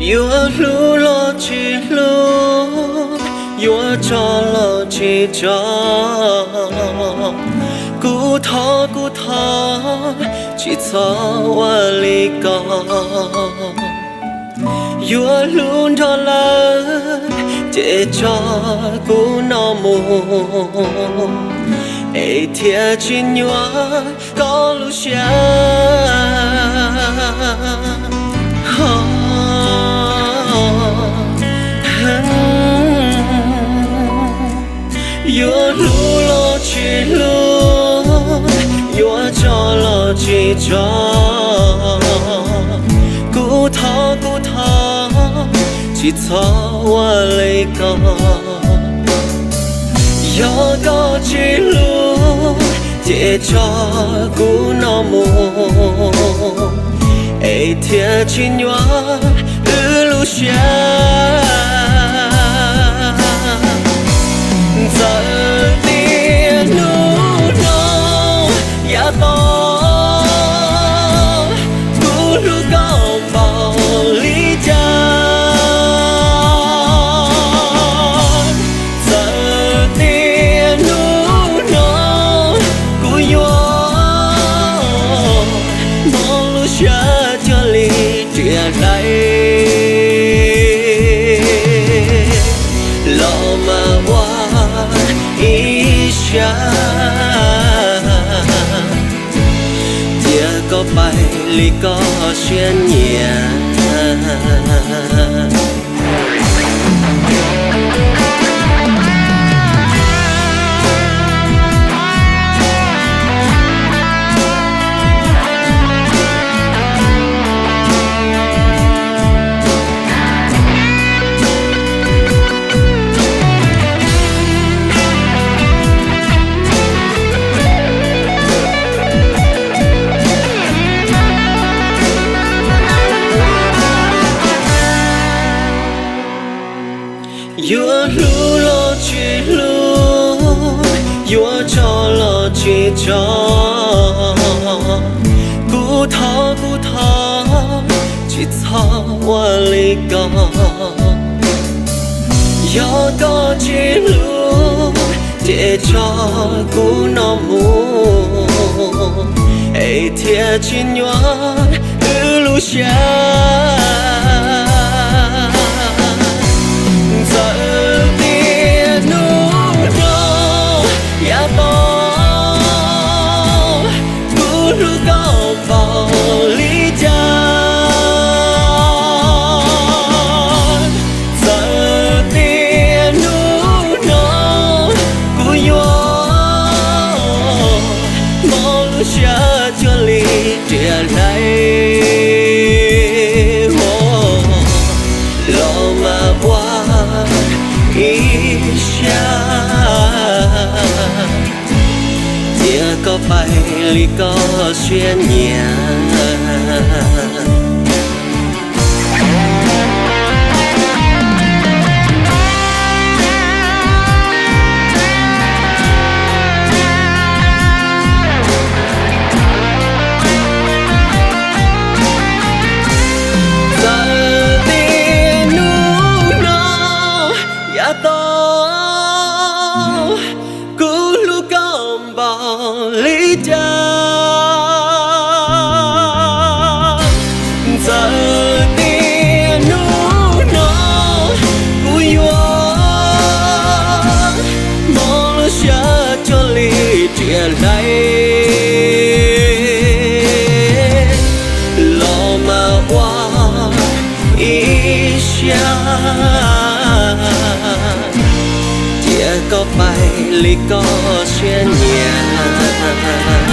Yuav hlub los tsis hlub, yuav tso los tsis tso, kuv thov kuv thov, tsis txhob ua li ko. Yuav hlub nrog lawv, ces tso kuv no mus, es thiaj tsis nyuaj koj lub siab. Yuav hlub los tsis hlub, yuav tso los tsis tso, kuv thov kuv thov, tsis txhob ua li ko. Yog koj tsis hlub, ces tso kuv no mus, es thiaj tsis nyuaj wb lub siab. Txawm tias hnub no yav tau, kuv hlub koj npaum li cas. Txawm tias hnub no kuv yuav mob lub siab cuag li riam hlais, los mas ua ib siab, cia koj pais li koj siab nyiam. Yuav hlub los tsis hlub, yuav tso los tsis tso, kuv thov kuv thov, tsis txhob ua li ko. Yog koj tsis hlub, ces tso kuv no mus, es thiaj tsis nyuaj wb lub siab. Txawm tias hnub no yav tau, kuv hlub koj npaum li cas. Txawm tias hnub no kuv yuav mob lub siab cuag li riam hlais, los mas ua ib siab, cia koj pais li koj siab nyiam. Txawm tias hnub no yav tau, kuv hlub koj npaum li cas. Txawm tias hnub no kuv yuav mob lub siab cuag li riam hlais, los mas ua ib siab, cia koj pais li koj siab nyiam.